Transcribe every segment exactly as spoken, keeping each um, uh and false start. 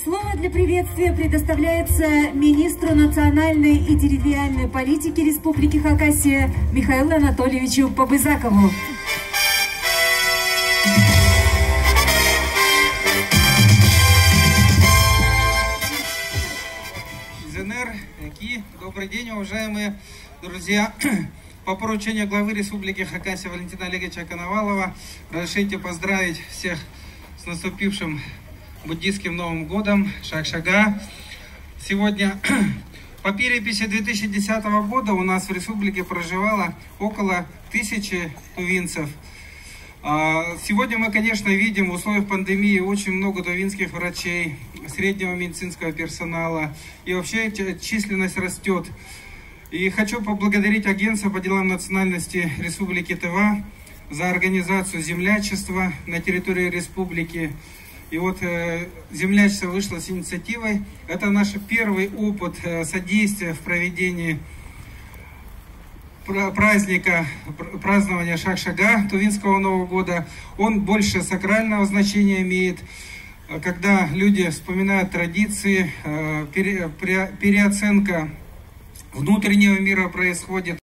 Слово для приветствия предоставляется министру национальной и территориальной политики Республики Хакасия Михаилу Анатольевичу Побызакову. Изенер, Эки, добрый день, уважаемые друзья. По поручению главы Республики Хакасия Валентина Олеговича Коновалова разрешите поздравить всех с наступившим буддийским Новым годом, Шакшага. Сегодня, по переписи две тысячи десятого года, у нас в республике проживало около тысячи тувинцев. А, Сегодня мы, конечно, видим в условиях пандемии очень много тувинских врачей, среднего медицинского персонала, и вообще ч- численность растет. И хочу поблагодарить Агентство по делам национальности Республики Тыва за организацию землячества на территории республики. И вот э, землячество вышло с инициативой. Это наш первый опыт э, содействия в проведении пра- праздника, пр- празднования Шакшага, тувинского Нового года. Он больше сакрального значения имеет. Э, Когда люди вспоминают традиции, э, пере- пере- переоценка внутреннего мира происходит.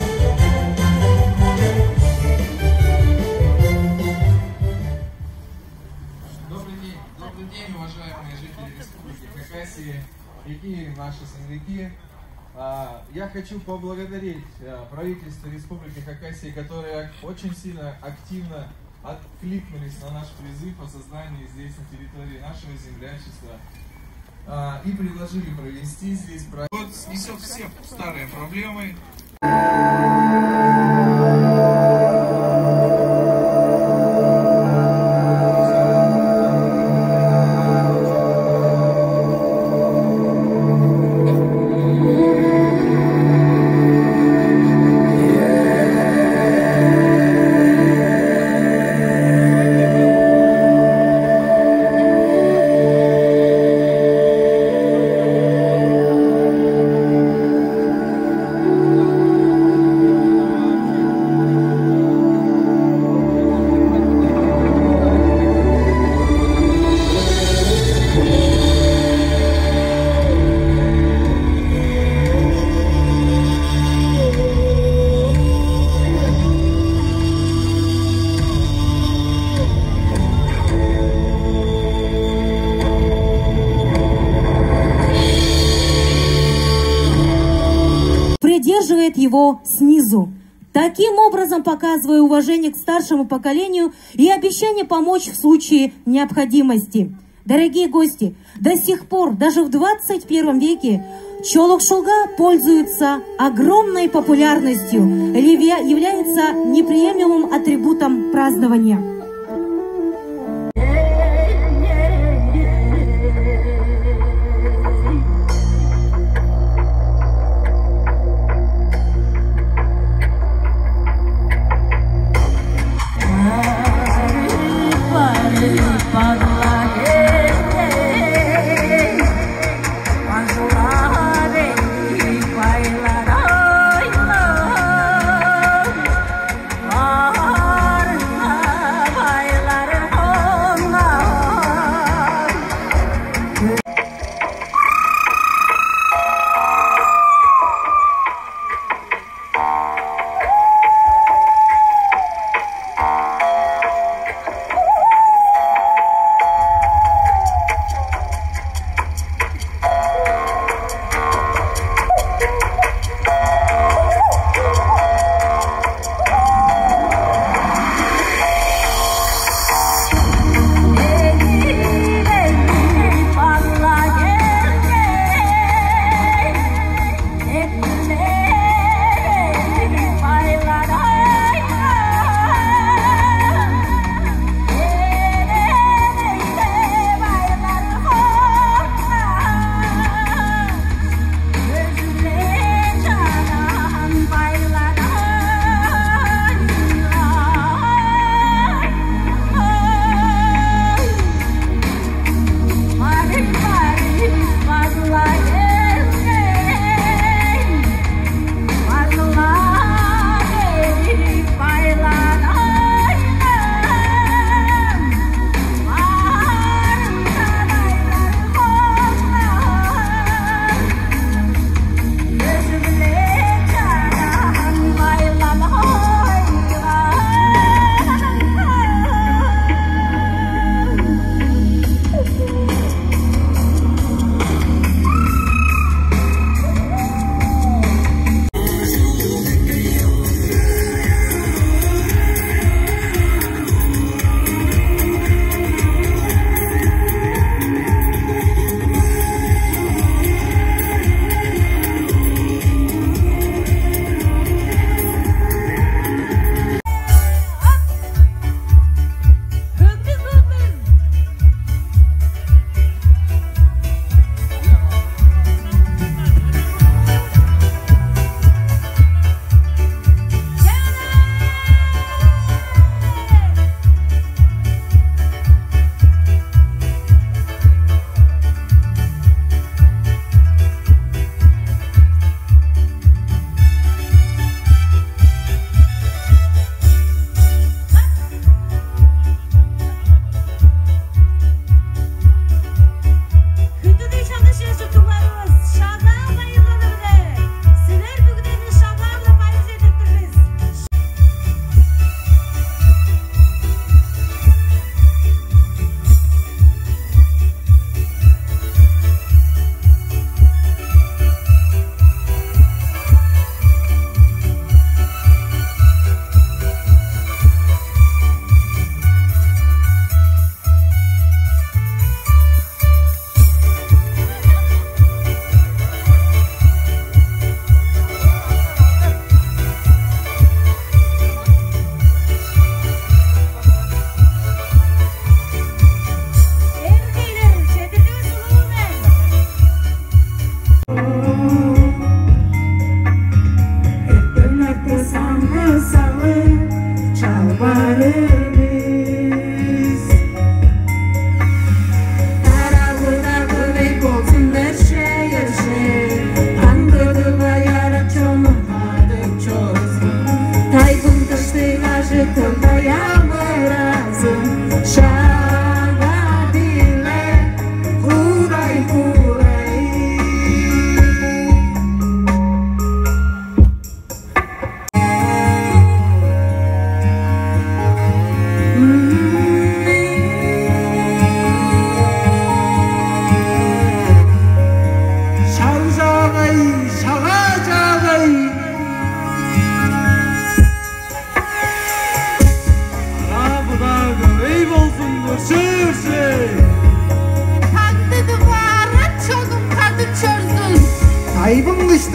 Добрый день, добрый день, уважаемые жители Республики Хакасия, какие наши земляки. А, Я хочу поблагодарить э, правительство Республики Хакасия, которое очень сильно активно откликнулись на наш призыв о создании здесь, на территории нашего землячества, а, и предложили провести здесь про- Вот несет все старые проблемы. Придерживает его снизу, таким образом показывая уважение к старшему поколению и обещание помочь в случае необходимости. Дорогие гости, до сих пор, даже в двадцать первом веке, чолок-шулга пользуется огромной популярностью или является неприемлемым атрибутом празднования.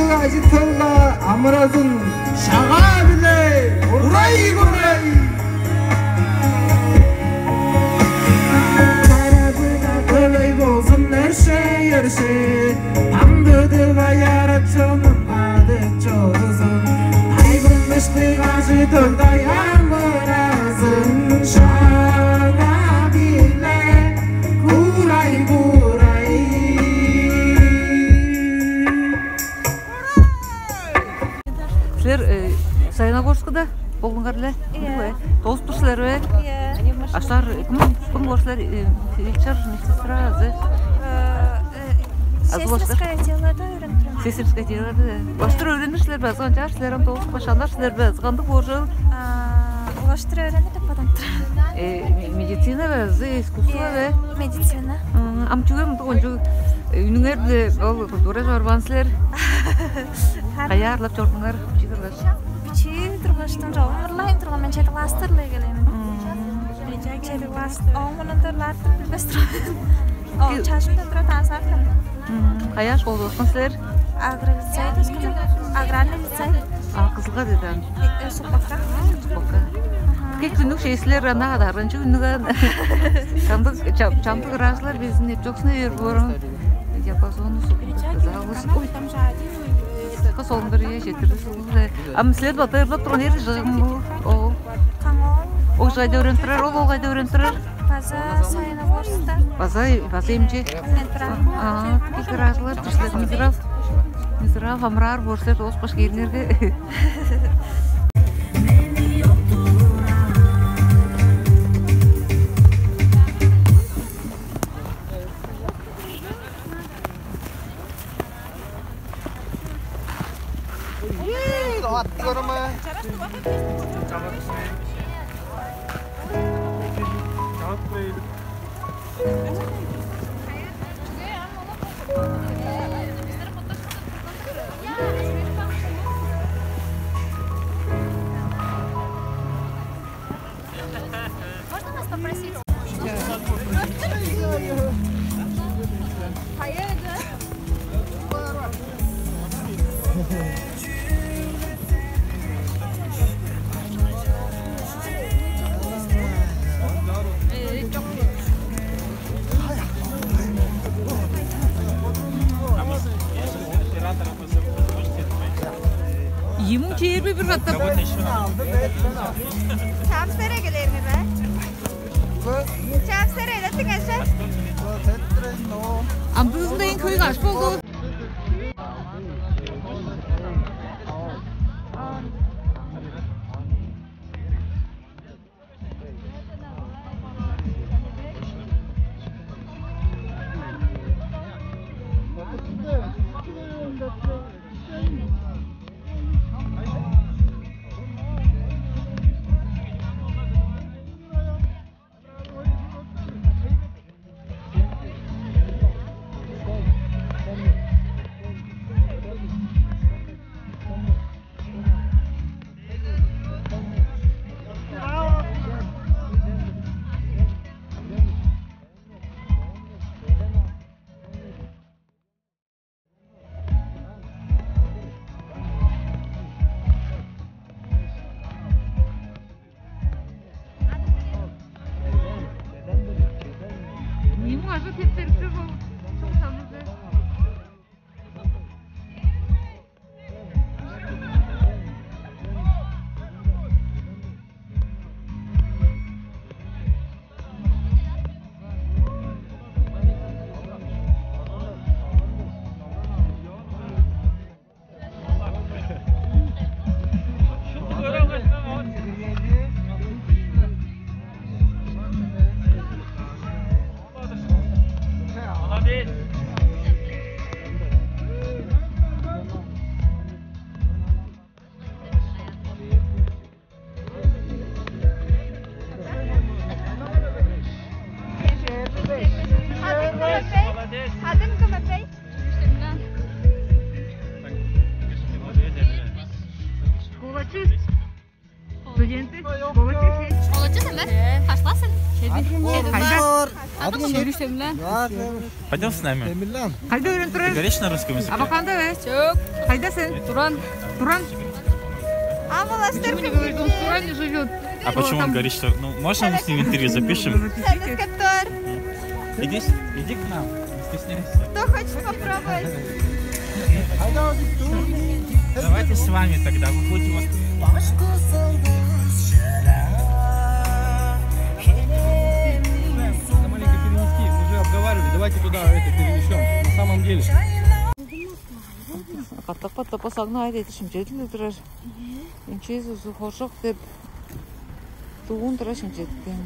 Ажы-төл-даа амыразын Шагаа-биле, урай-урай! Тарабыңар көлөй болзун, өршей-өршей, таңдыдып аяра чонум адып чорузун. Тайбың дыштыг ажы-төл-даа амыразын Шагаа-биле, урай-урай! Силер, э, Саяногорскуда болгуңар ле? Ийе. Ындыг бе? Доозуп тур силер бе? Ийе. Аштаар кым, кым боор силер, э, фельдшер, медсестра азы? Э, э, азы башка? Сестринское делода өөренип турам. Сестринское делода. Баштар өөренир силер бе азы канчаар силер ам доозуп шанар силер бе азы кандыг боор чоп? А, улаштыр өөренир деп бодап турам. Э, ме-, медицина бе азы искусство бе? Э, медицина. М, ам чүге мындыг кончуг, э, үнүңер-биле ол культура чорбаан силер? Каяа ырлап чордуңар? Бичии тургаш. Бичии тургаштың чогум ырлайн турган, мен чеди класстар-ла эгелээн мен. М. Чеди класс, ооң мурнунда ырлаартын билбес турган. Ол чажымда тура танцаар турган. М. Каяа школада окуткан силер? Агролицей дискан. Аграрный лицей. А, Кызылга деди ам. Э, э, Сукмакта. Сукмакта. Аха. Кек үннүг шээсилер ана адарган чүг үннүг ан. Чамдык, чам-, чамдык ыраажылар безин эп чоксуна бээр боорун. Диапазону сукмакта. Ой. Кыс олундур ие жетирди. Ам силер бата ырлап турган эр жыгым бу. О. Каңол. Ол кайда өөренип турар, ол, ол кайда өөренип турар? База Саяногорскта. База, база эмчи. Мен турам. А, кик ыраажылар, дишлер мизрав. Мизрав, амыраар боор силер, оспаш кээриңерге. Можно вас попросить? Ийи муң чээрби бир катап. Чаап сер эгелээр бе? Чаап сер элеттиңер че? Амдыызында эң хөй каш болду. Ийи муң ажыг кептерикти бо чугзамызы. Хадым кым апай? Школачы. Студенты. Школачы. Школачы сен бе? Каш класс сен? Кайда? Адың ким? Пойдем с нами. Эмилан. Кайда үйренип Ты турар? Говоришь на русском языке? Абаканда бе? Чок. Кайда сен? Туран. Туран. Амалаштыр. Почему не говорит? Он в Туране живет. А почему он говорит, что... Ну, можно мы с ним интервью запишем? Сәнескеп тур. Иди, с- иди к нам, не стесняйся. Кто хочет попробовать? Давайте с вами тогда, вы будете вот... Надо маленько перенести, мы же обговаривали, давайте туда это перенесем. На самом деле. Катап-катап басаңны айда этишим жетилди турар. Инчи Иисус хоржок деп дуун тура шинчеттим.